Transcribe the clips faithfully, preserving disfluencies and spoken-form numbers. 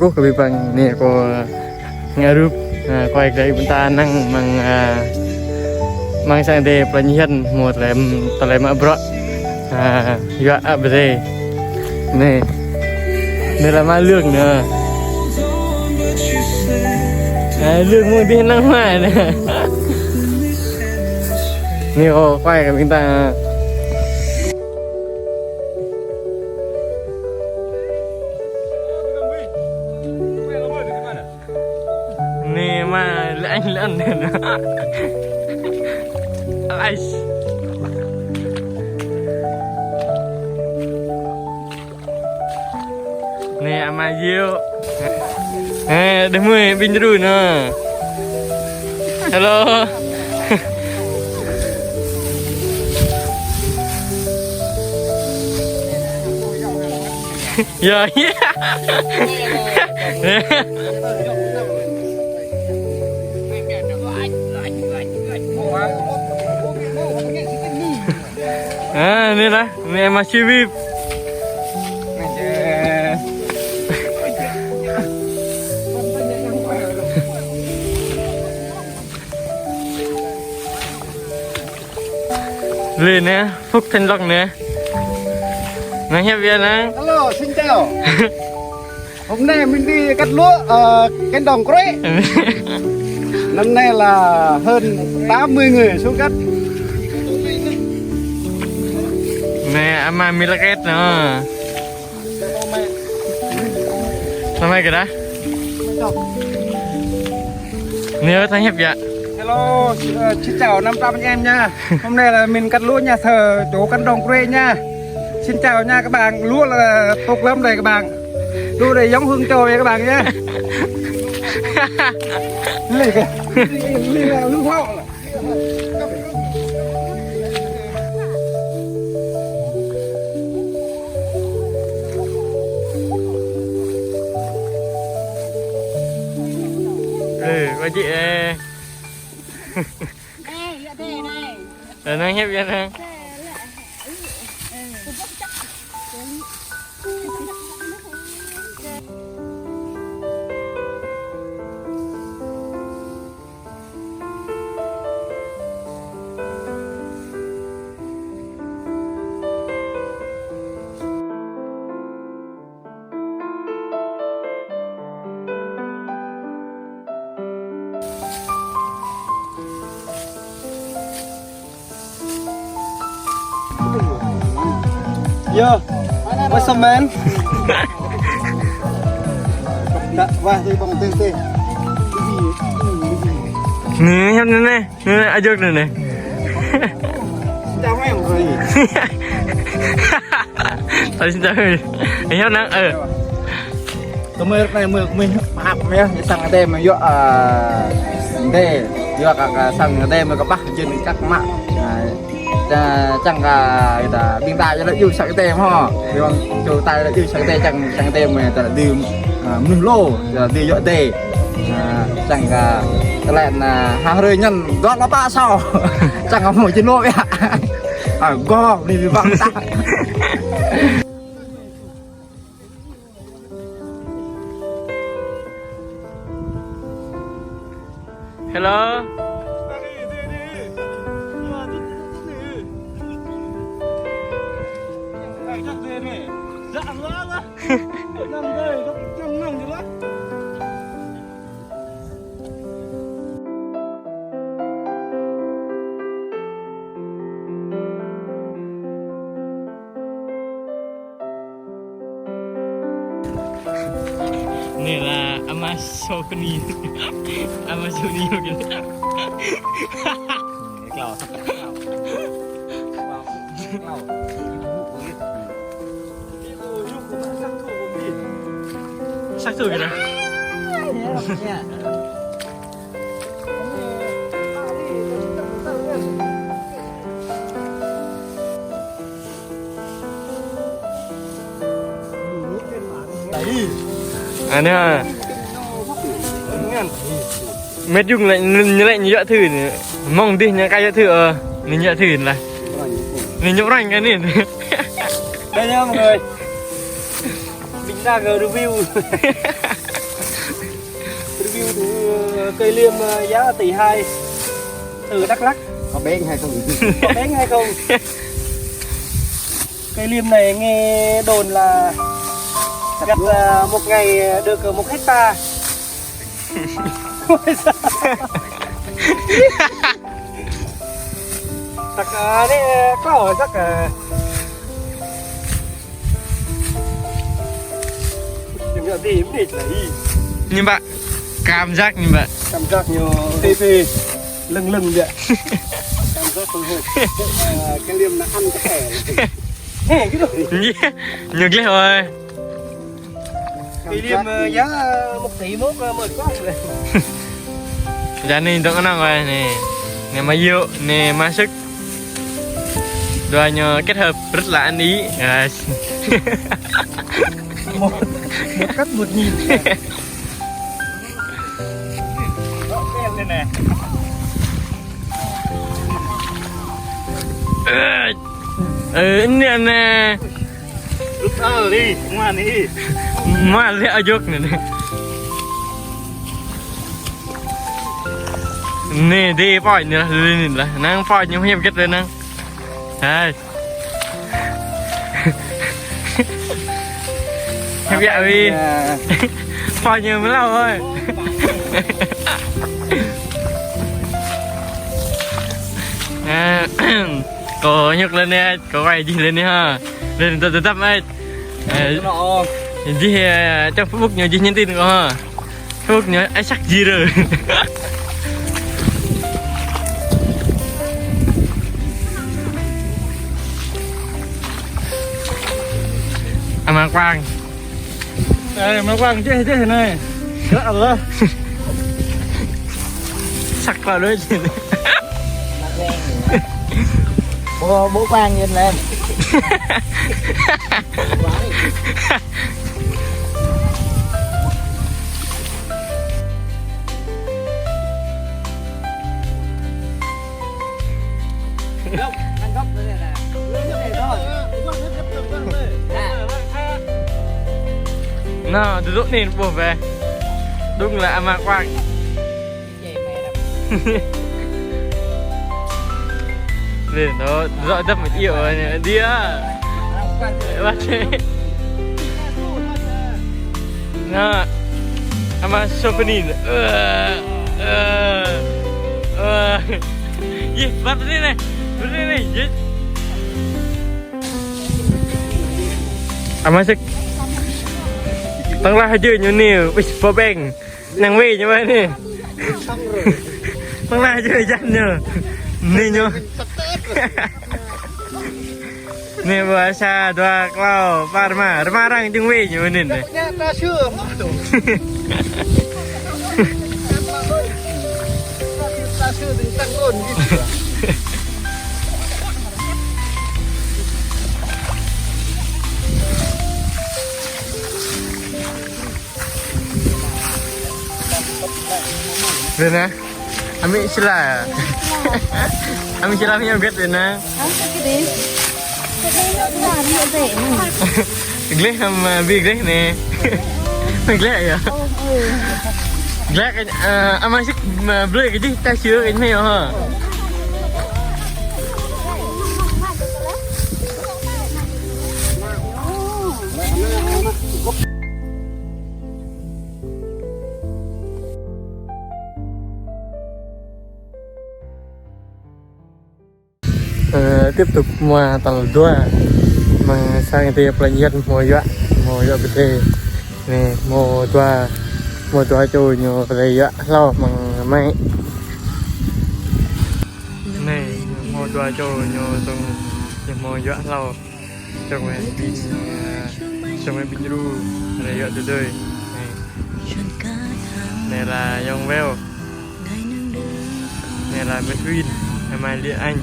Ơ, kơ ƀing ƀing, anai kâo ngă rup, ah, kâo ai kơ ƀing ta năng mơ̆ng, ah, mơ̆ng sang Ơi Adai pơlăng hiăn, mơ̆ tơlơi, tơlơi mă bruă. Ah, yua ăp bơdai. Anai. Anai lăm mă lương anai. Ah, lương mơ̆ng dih năng mă anai. Anai kâo, kâo ai kơ ƀing ta. Anai mă lĕ anŭn, lĕ anŭn. Ais. Anai ama Yêo. Eh, đah mơi ƀing djru anai. Hello. Yơh, yơh. Ah, anai lah, anai ama Sivip. Lĕ anai, Phúc Thanh Long anai. Năng hiăp Việt Nam. Hello, xin chào. Hôm nay mình đi cắt lúa ở cánh đồng Kruê. Năm nay là hơn tám mươi người xuống cắt. Anai ama Milaket anai. Năm nay kơ đah. Anai năng hiăp Việt. Hello, ờ, xin chào năm trăm anh em nha. Hôm nay là mình cắt lúa nhà thờ chỗ cánh đồng Kruê nha. Xin chào nha các bạn, lúa là tốt lắm đây các bạn. Lúa đây giống hương Châu nha các bạn nhé. Lúa phao. Ê, ba chị ê. Ê, dạy thầy này. Ờ, năng hiếp dạy năng. Yo, what's up, man? Đa, wah, đi băng tê tê. Anai, hiăp anai, anai. Anai, anai, ajok anai, anai. Xin chào em rồi. Tao xin chào em. Hiăp năng, ơ. Tơ mơi rơ̆k anai mơi, mơi pap mơi, sang Ơi Adai mơi yua, a, Ơi Adai. Yua kơ, kơ sang Ơi Adai mơi kơƀah jing kăk mă. A, čang, čang kơ, kơ ta, ƀing ta yua lĕ yua sang Ơi Adai mơ̆. Ƀing čô ta lĕ yua sang Ơi Adai, čang, sang Ơi Adai mơi ta lĕ đĭ, a, mơnuih lu, ta lĕ đĭ yua Ơi Adai. A, čang kơ, tơlơi anai, ha hrơi ñăn, dŏ lăp pă sao. Čang kơ mơi jing lu yơh. A, gơ̆, anai ƀing ta. Hello. Anai lah ama Sony. Ama Sony mungkin. Klâo. Klâo. Klâo. Sat tui kơ anai. Anai. Mĕt Dung lĕ, ñu lĕ ñu yua thử anai. Mơ̆ng dih ñu kơ yua thử, ơ, ñu yua thử anai lah. Ñu yua răng kơ anai. Đây nha mọi người. Mình đang review. Cây liêm, ờ, giá tỷ hai từ Đắk Lắk. Có bén hay không? Có bén hay không? Cây liêm này nghe đồn là gặt, ờ, một ngày được một hecta. Chắc, ờ, đấy, ờ, có chắc, ờ, Đừng có gì, không đi là gì. Nhưng bạn, cảm giác như bạn. Cảm giác như tê tê, lưng lưng vậy. Cảm giác hồi hộp. Ờ, cái liêm nó ăn cái thẻ. Ê, cái đó. Nhớ, nhớ ghê rồi. Cái liêm, ờ, giá một tỷ mốt, ờ, mệt quá rồi. Jadi anŭn anai, anai. Anai mă yŭ, anai mă sŭk. Dua ñu kết hợp rất là ăn ý. À. Một, một cắt một nghìn. Ơ, anai, anai. Lŭt ơ đi, mua đi. Mua đi, ơ, jŏk anai. Anai, đi poi anai lah, đi anai lah. Năng poi ñu hiam gĕt năng. Hai. Hiam gĕt ơi. Poi ñu mlâo ơi. À, kâo nhŭk lên anai, kâo quay jih lên anai ha. Lên tơtăp, tơtăp ơi. Ơ, jih, ơ, trong Facebook ñu jih nhắn tin kâo ha. Facebook ñu ai sắc gì rồi. Ama Quang. Ê, ama Quang, chết, chết thế này. Chết Allah. Sắc vào đôi. Bố, bố Quang nhìn lên. Nă, duduk anai, ƀuh bĕ. Đúng là ama Quang. Anai, dŏ, dŏ dăp mă iâu anai, dia. Nă, ama Sopeni. Ơ, ơ, ơ. Yeh, băt anai, anai. Băt anai, anai, yeh. Ama sŭk. Tơlơi hơjăn ñu anai, wih, pơbeng. Năng wê ñu mơ̆n anai. Năng lah jơlan ñu. Anai ñu. Anai ƀơi sa dua klâo, pă rơma. Rơma arăng jing wê ñu anai. Rena, amĭ Sila. Amĭ Sila hiam gĕt Rena. Hah, sakit deh. Gleh hăm, ơ, bi gleh anai. Gleh yơh. Gleh kơ, ơ, ama sŭk, ơ, blơi kơ jih ta sư̆ kơ anai yơh. Ơ, tiếp tục mua tal dua. Mơ̆ng sang tơ plơi Yuăn mua yuă, mua yuă pơdai. Anai, mua dua, mua dua čô ñu pơdai yuă hlâo mơ̆ng amĭ. Anai, mua dua čô ñu tong, ñu mua yuă hlâo. Čong mơi ƀing, ơ, čong mơi ƀing Ru, anai yuă tơdơi. Anai. Anai lah ayŏng Weo. Anai lah Mê Thuyên, ama Lê Anh.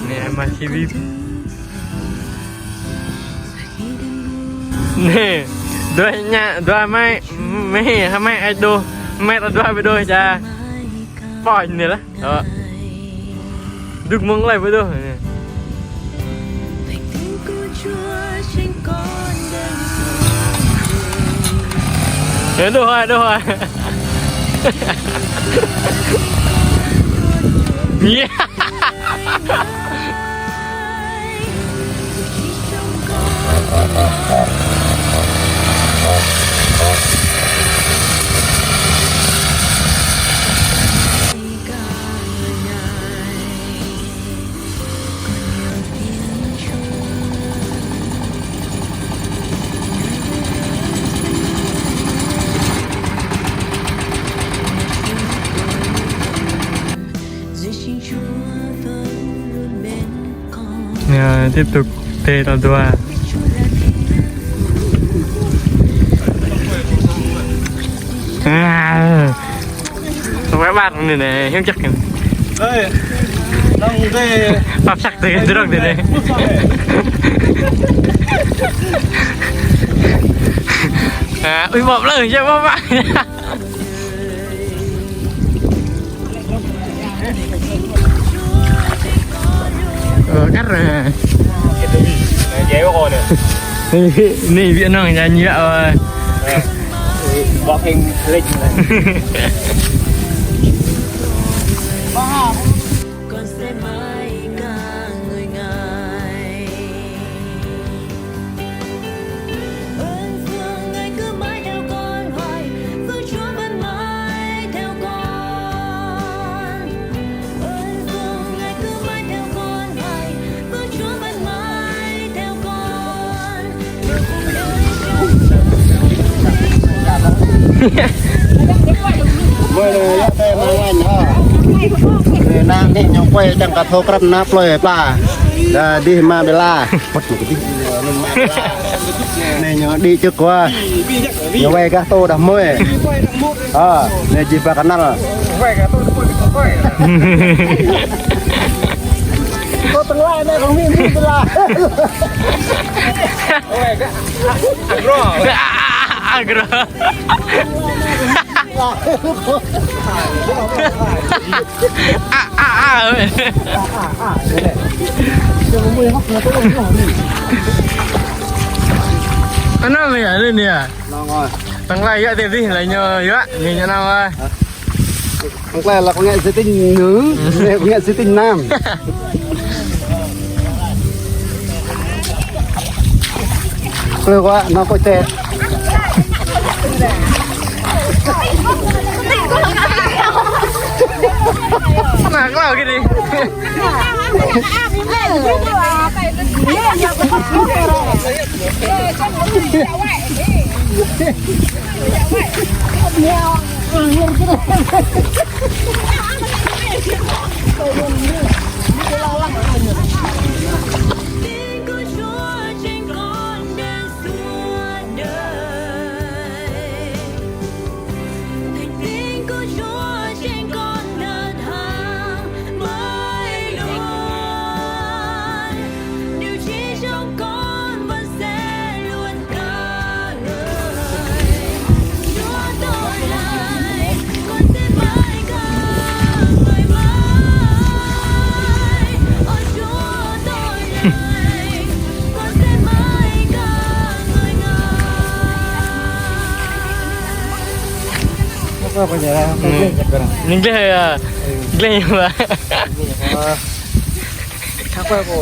Anai ama Sivip. Anai, dua ñu, dua amĭ, mơi, amĭ ai đôč, amĭ ta dua ƀu đôč ča. Pô anai lah. Ơ. Dŭk mơ̆ng lơi ƀu đôč. Ơ, đôč hă, đôč hă. Iya. Rồi, tiếp tục tê tàu tua. À. Không phải bắt này này, hiếm chắc này. Ê, nông ghê. Bắp sắc từ cái rơ̆k này này. À, ui, bóp lơ, chứ bóp bác. Ờ, cắt rồi. Dễ quá con nè. Này, Việt Nam nhà nhựa rồi. Ờ. Ui, bóp hình lịch này. Con sẽ mãi ca ngơi ngài. Ơn Phước Ngài cứ mãi theo con hoài, Phước Chúa vẫn mãi theo con. Ơn Phước Ngài cứ mãi theo con hoài, Phước Chúa vẫn mãi theo con. Mơi lơi yă tê mang anh ha. Lơi nang ni ñong quay čang ka thô krăp na plơi pla. Đa dih ma bela. Păt ñu kơ dih. Anai ñu đĭ čư̆ kơ. Ñu wai gah tô đah mơi. Ơ, anai jih ba kơnăl. Tô tơlơi anai kong mi mi bela. Agro. Agro. À, à, à. Anŭn mơi anŭn anai. Nong ơi. Tăng lai yă tê dih, lai ñu yă, ñu ñu nong ơi. Tăng lai là có nghe giới tính nữ, nghe giới tính nam. Klơi quá, nó có tê. Nah, klơi gini. Tin của Chúa trên con đường suốt đời. Thành tin của Chúa trên con thật hăng mãi luôn. Điều chi trong con vẫn sẽ luôn ca ngợi Chúa tôi lạy, con sẽ mãi ca ngợi mãi. Ôi Chúa tôi lạy, con sẽ mãi ca ngợi Ngài. Apa, apa ya? Hmm. Apa ya, sekarang? Inggris ya? Hmm. Inggris ya, Pak? Iya, Pak. Apa, apa?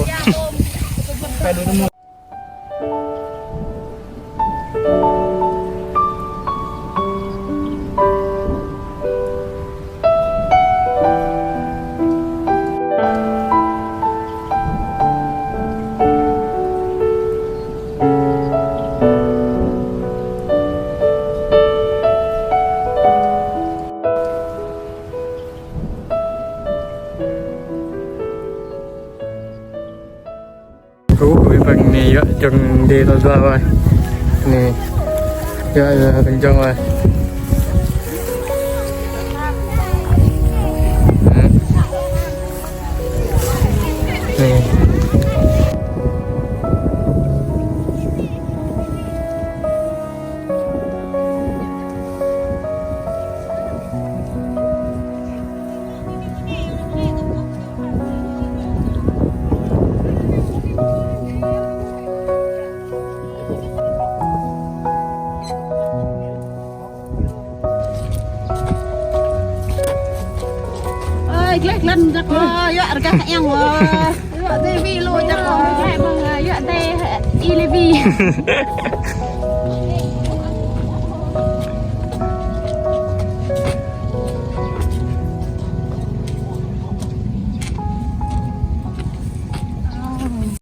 Kayak dulu. Kơ ƀing anai yơh, čang đê tal dua wai. Anai. Yơh, yơh, kơnjang wai. Anai. Gleh glan jak wă, yua rơgah kơ yang wă. Yua tê wi lu jak wă, gleh mơ̆ng, yua tê i lê wi.